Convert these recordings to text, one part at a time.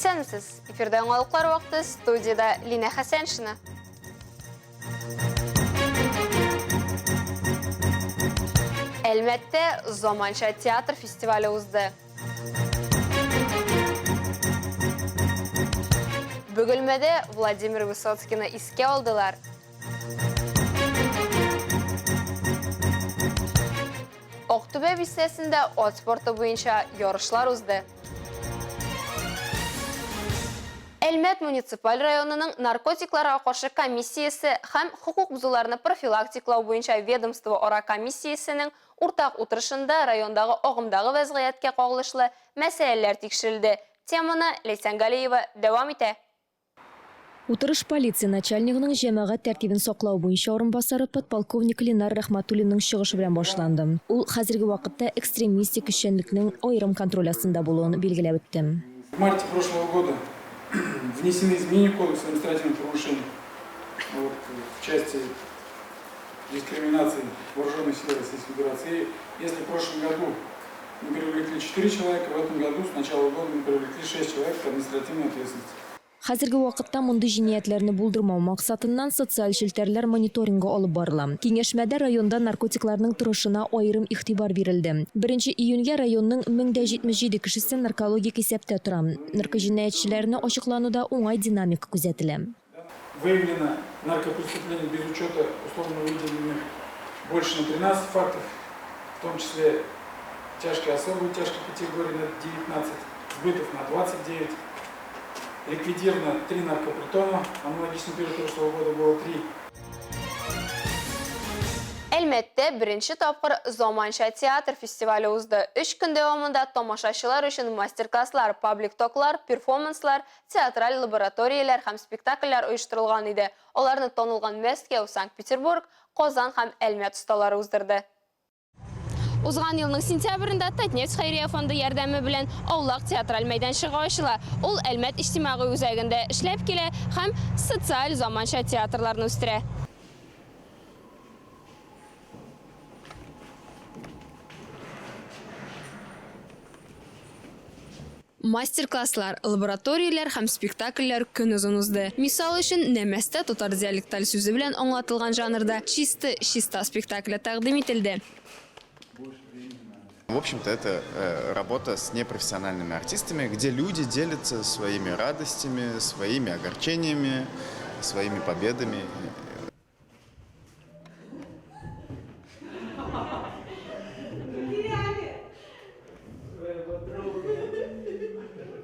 Исәнмесез! Эфирда яңалыклар вакыты, студиядә Линә Хәсәншина. Әлмәттә заманча театр фестивале узды. Бөгелмәдә Владимир Высоцкийны искә алдылар. Актүбә бистәсендә ат спорты буенча ярышлар узды. Әлмәт муниципаль районының наркотикларга каршы комиссиясе һәм хокук бозуларны профилактиклау буенча ведомствоара комиссиясенең уртак утырышында райондагы агымдагы вәзгыятькә кагылышлы мәсьәләләр тикшерелде. Теманы Ләйсән Галиева дәвам итә. Утырыш полиция начальнигының җәмәгать тәртибен саклау буенча урынбасары подполковник Ленар Рәхмәтуллинның чыгышы белән башланды. Ул хәзерге вакытта экстремистик эшчәнлекнең аерым контроль астында булуын билгеләп үтте. В марте прошлого года внесены изменения в Кодекс административных правонарушений вот, в части дискриминации вооруженных сил Российской Федерации. Если в прошлом году мы привлекли 4 человека, в этом году с начала года мы привлекли 6 человек к административной ответственности. Хәзерге вакытта мондый җинаятьләрне булдырмау максатыннан социаль челтәрләр мониторингы алып барыла. Киңәшмәдә районда наркотикларның торышына аерым игътибар бирелде. Беренче июньгә районның 1077 кешесе наркологик исәптә тора. Наркоҗинаятьчеләрне ачыклануда уңай динамика күзәтелә. Выявлено наркопреступление без учета условно выделенных больше на 13 фактов, в том числе тяжкие особые тяжкие категории на 19, сбытов на 29. Ликвидировано 3 наркопритона, аналогичный период прошлого года было 3. Әлмәттә беренче тапкыр Заманча театр фестивале узды. Өч көн дәвамында тамашачылар өчен мастер-класслар, паблик-токлар, перформанслар, театраль лабораторияләр һәм спектакльләр оештырылган иде. Аларны танылган Мәскәү, Санкт-Петербург, Казан һәм Әлмәт осталары уздырды. Узган елның сентябрендә Татнефть хәйрия фонды ярдәме белән Аулак театраль мәйданчыгы ачыла. Ул Әлмәт иҗтимагый үзәгендә эшләп килә һәм социаль заманча театрларны үстерә. Мастер-класслар, лабораторияләр һәм спектакльләр көнозын узды. Мисал өчен, Нәмәстә татар диалекталь сүзе белән аңлатылган жанрда Чисты, чиста спектакле тәкъдим ителде. В общем-то, это э, работа с непрофессиональными артистами, где люди делятся своими радостями, своими огорчениями, своими победами.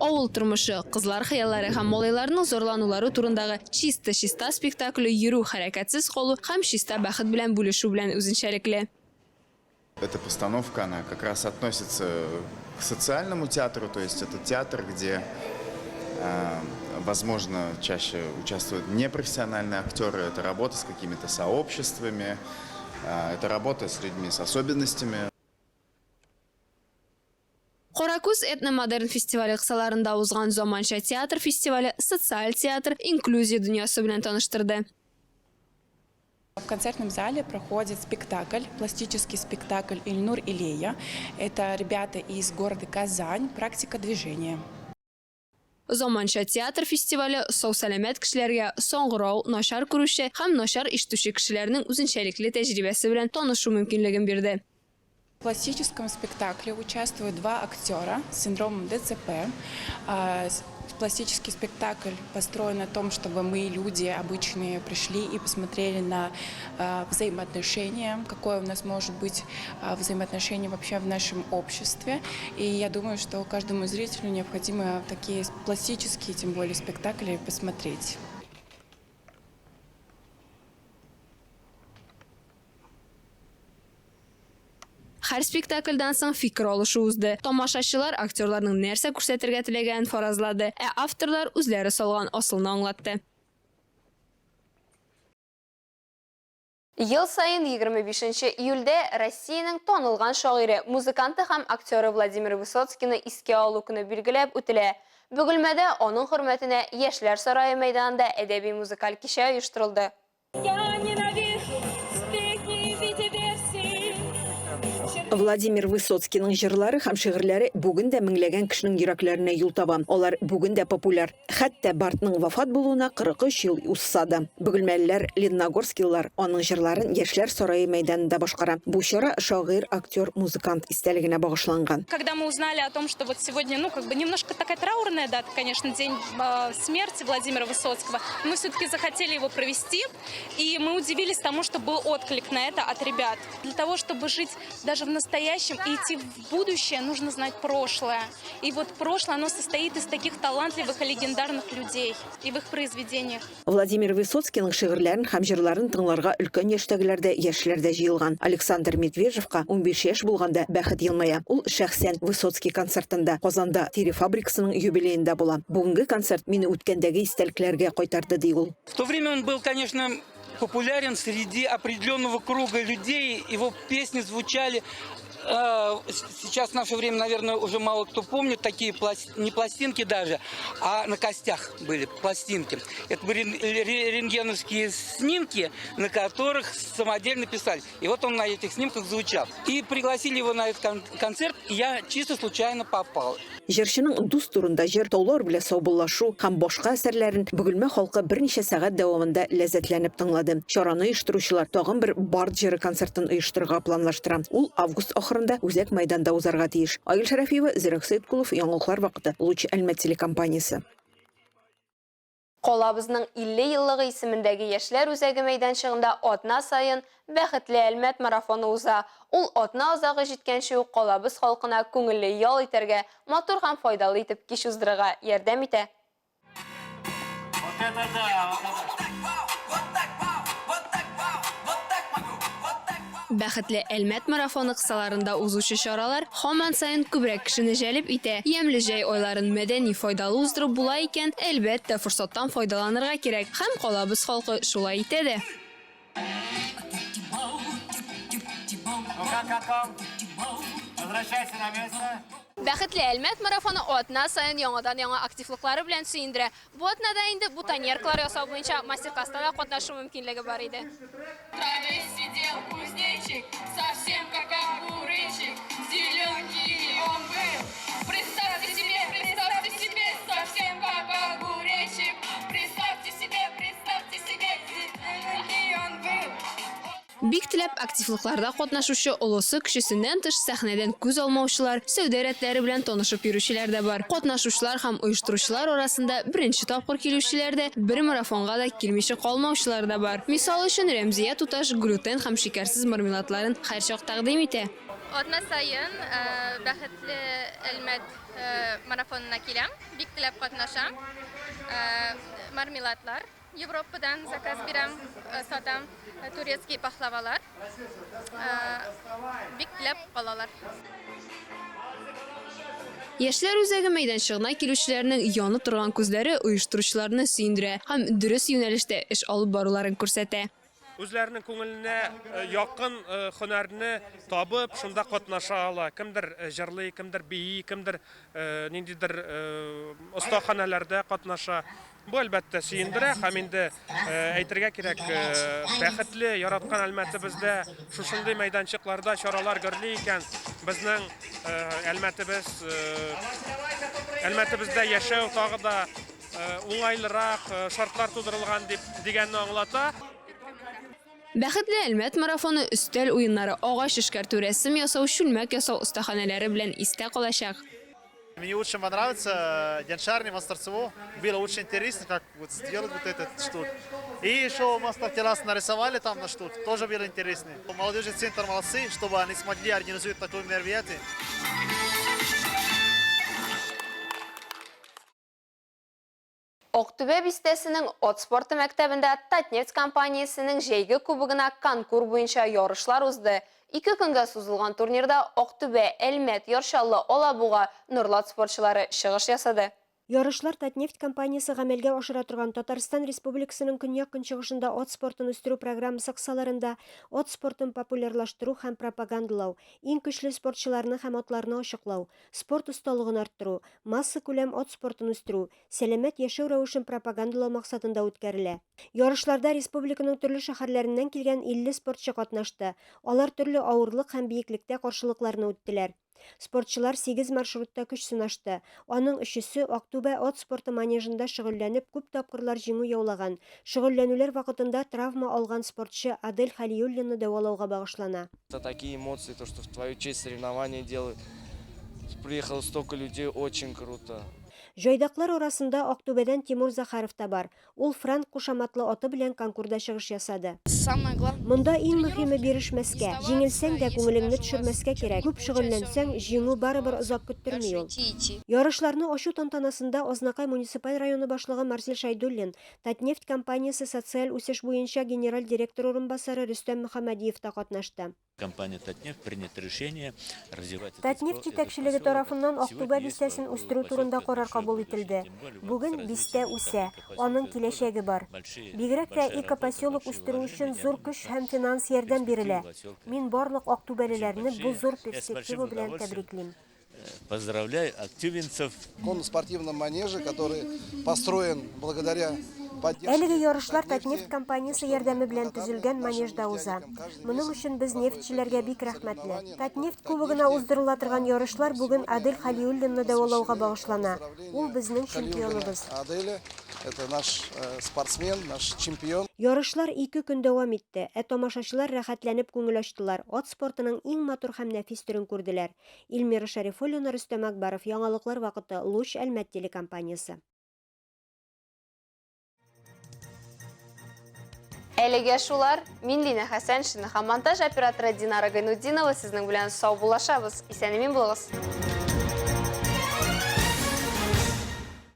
Авыл тормышы, кызлар хыяллары һәм малайларның зарланулары турындагы Чисто чиста спектакле йөрү, хәрәкәтсез калу һәм чиста бәхет белән бүлешү белән үзенчәлекле. Эта постановка, она как раз относится к социальному театру, то есть это театр, где, э, возможно, чаще участвуют непрофессиональные актеры, это работа с какими-то сообществами, э, это работа с людьми с особенностями. Каракүз этно-модерн фестивале кысаларында узган Заманча театр фестивале социаль театр, инклюзия дөньясы белән таныштырды. В концертном зале проходит спектакль, пластический спектакль «Ильнур и Лея». Это ребята из города Казань, практика движения. Заманча театр фестивале сау-сәламәт кешеләргә саңгырау, начар күрүче һәм начар ишетүче кешеләрнең үзенчәлекле тәҗрибәсе белән танышу мөмкинлеген бирде. В пластическом спектакле участвуют два актера с синдромом ДЦП. Пластический спектакль построен на том, чтобы мы, люди обычные, пришли и посмотрели на взаимоотношения, какое у нас может быть взаимоотношение вообще в нашем обществе. И я думаю, что каждому зрителю необходимо такие пластические, тем более, спектакли посмотреть. Һәр спектакльдән соң фикер алышу узды. Тамашачылар актерларның нәрсә күрсәтергә теләгәнен фаразлады, ә авторлар үзләре салган асылны аңлатты. Ел саен 25 нче июльдә Россиянең танылган шагыйре, музыканты һәм актеры Владимир Высоцкийны искә алу көне билгеләп үтелә. Бөгелмәдә аның хөрмәтенә Яшьләр сарае мәйданында әдәби-музыкаль кичә оештырылды. Владимир Высоцкийның җырлары һәм шигырьләре бүген дә меңләгән кешенең йөрәкләренә юл таба. Алар бүген дә популяр. Хәтта бардның вафат булуына 43 ел узса да. Бөгелмәлеләр, лениногорскилылар аның җырларын Яшьләр сарае мәйданында башкара. Бу чара шагыйрь, актер, музыкант истәлегенә багышланган. Когда мы узнали о том, что вот сегодня, ну, как бы немножко такая траурная дата, конечно, день смерти Владимира Высоцкого, мы все-таки захотели его провести, и мы удивились тому, что был отклик на это от ребят. Для того, чтобы жить даже в настоящем и идти в будущее, нужно знать прошлое. И вот прошлое, оно состоит из таких талантливых и легендарных людей и в их произведениях. Владимир Высоцкийның шигырьләрен һәм җырларын тыңларга өлкән яшьтәгеләр дә, яшьләр дә җыелган. Александр Медвежевка 15 яшь булганда бәхет елмая. Ул шәхсән Высоцкий концертында, Казанда тире фабрикасының юбилеенда була. Бүгенге концерт мине үткәндәге истәлекләргә кайтарды, ди ул. В то время он был, конечно, популярен среди определенного круга людей. Его песни звучали. Сейчас в наше время, наверное, уже мало кто помнит такие не пластинки даже, а на костях были пластинки. Это были рентгеновские снимки, на которых самодельно писали. И вот он на этих снимках звучал. И пригласили его на этот концерт, и я чисто случайно попал. Җырчының Дус турында җыр, Таулар белән саубуллашу һәм башка әсәрләрен Бөгелмә халкы берничә сәгать дәвамында ләззәтләнеп тыңлады. Чараны оештыручылар тагын бер Бард җыры концертын оештырырга планлаштыра. Ул август ахырында үзәк мәйданда узарга тиеш. Айгөл Шәрәфиева, Зирәк Сәеткулов, Яңалыклар вакыты, Луч Әлмәт телекомпаниясе. Калабызның 50 еллыгы исемендәге Яшьләр үзәге мәйданчыгында атна саен Бәхетле Әлмәт марафоны уза. Ул атна азагы җиткәнче үк калабыз халкына күңелле ял итәргә, матур һәм файдалы итеп кич уздырырга ярдәм итә. Вот это да, вот это. Бәхетле Әлмәт марафоны кысаларында узучы чаралар һаман саен күбрәк кешене җәлеп итә. Ямьле җәй айларын мәдәни, файдалы уздырып була икән, әлбәттә, форсаттан файдаланырга кирәк. Һәм калабыз халкы шулай итә дә. Ну как, как вам? Возвращайся на место. Бәхетле Әлмәт марафоны атна саен яңадан-яңа активлыклары белән сөендерә. Бу атнада инде бутоньеркалар ясау буенча мастер-класста да катнашу мөмкинлеге бар иде. Траве сидел кузнечик, совсем как огуречик, зелененький он был. Представьте себе, совсем как огуречик. Представьте себе, зелененький он был. Бик теләп активлыкларда катнашучы олысы кечесеннән тыш сәхнәдән күз алмаучылар, сәүдә рәтләре белән танышып йөрүчеләр дә бар. Катнашучылар һәм оештыручылар арасында беренче тапкыр килүчеләр дә, бер марафонга да килмичә калмаучылар да бар. Мисал өчен, Рәмзия туташ глютен һәм шикәрсез мармеладларын һәрчак тәкъдим итә. Атна саен Бәхетле Әлмәт марафонына киләм, бик теләп катнашам. Мармеладлар Европадан заказ бирәм, сатам, турецкий пахлавалар. Бик теләп алалар. Яшьләр үзәге мәйданчыгына килүчеләрнең янып торган күзләре оештыручыларны сөендерә һәм дөрес юнәлештә эш алып баруларын күрсәтә. Үзләренең күңеленә якын һөнәрне табып, шунда катнаша ала. Кемдер җырлый, кемдер бии, кемдер ниндидер остаханәләрдә катнаша. Бу, әлбәттә, сөендерә һәм инде әйтергә кирәк, бәхетле, яраткан Әлмәтебездә шушындый мәйданчыкларда чаралар гөрли икән, безнең Әлмәтебез, Әлмәтебездә яшәү тагы да уңайлырак шартлар тудырылган дип дигәнне аңлата. Бәхетле Әлмәт марафоны өстәл уеннары, агач эшкәртү, рәсем ясау, чүлмәк ясау остаханәләре белән истә калачак. Мне очень понравится Яншарный мастерство. Было очень интересно, как вот сделать вот этот штук. И еще мастер-класс нарисовали там на штук. Тоже было интересно. Молодежный центр молодцы, чтобы они смогли организовать такое мероприятие. Актүбә бистәсенең ат спорты мәктәбендә Татнефть компаниясенең җәйге кубогына конкур буенча ярышлар узды. Ике көнгә сузылган турнирда Актүбә, Әлмәт, Яр Чаллы, Алабуга, Нурлат спортчылары чыгыш ясады. Ярышлар Татнефть компаниясе гамәлгә ашыра торган Татарстан Республикасының көньяк-көнчыгышында ат спортын үстерү программасы кысаларында ат спортын популярлаштыру һәм пропагандалау, иң көчле спортчыларны һәм атларны ачыклау, спорт осталыгын арттыру, массакүләм ат спортын үстерү, сәламәт яшәү рәвешен пропагандалау максатында үткәрелә. Ярышларда республиканың төрле шәһәрләреннән килгән 50 спортчы катнашты. Алар төрле авырлык һәм биеклектә каршылыкларны үттеләр. Спортчылар сигез маршрутта көч сынашты. Аның өчесе, Актүбә ат спорты манежында шөгыльләнеп күп тапкырлар җиңү яулаган, шөгыльләнүләр вакытында травма алган спортчы Адель Хәлиуллинны дәвалауга багышлана. Это такие эмоции, то что в твою честь соревнования делают. Приехало столько людей, очень круто. Җайдаклар арасында Актүбәдән Тимур Захаров та бар. Ул Франк кушаматлы аты белән конкурда чыгыш ясады. Монда иң мөһиме бирешмәскә. Җиңелсәң дә, күңелеңне төшермәскә кирәк. Күп шөгыльләнсәң, җиңү барыбер озак көттерми ул. Ярышларны ачу тантанасында Азнакай муниципаль районы башлыгы Марсель Шәйдуллин, Татнефть компаниясе социаль үсеш буенча генераль директор урынбасары Рөстәм Мөхәммәдиев та катнашты. Компания Татнефть принято решение развивать этот Татнефть җитәкчелеге тарафыннан Актүбә бистәсен үстерү турында карар кабул ителде. Бүген бистә үсә, аның киләчәге бар. Бигрәк тә экопоселок үстерү өчен зур көч һәм финанс ярдәм бирелә. Мин барлык актүбәлеләрне бу зур перспектива белән тәбриклим. Поздравляю актюбинцев. Конно-спортивном манеже, который построен благодаря поддержке Әлеге ярышлар Татнефть компаниясе ярдәме белән төзелгән манежда уза. Моның өчен без нефтьчеләргә бик рәхмәтле. Татнефть кубогына уздырыла торган ярышлар бүген Адель Хәлиуллинны дәвалауга багышлана. Ул безнең чемпионыбыз. Аделя, это наш э, спортсмен, наш чемпион. Ярышлар ике көн дәвам итте, ә тамашачылар рәхәтләнеп күңел ачтылар, ат спортының иң матур һәм нәфис төрен күрделәр. Илмира Шәрифуллина, Рөстәм Акбаров, Яңалыклар вакыты, Луч, Әлмәт телекомпаниясе. Әлегә шулар. Мин Лина Хәсәншина һәм монтаж операторы Динара Гайнутдинова сезнең белән саубуллашабыз. Исән-имин булыгыз.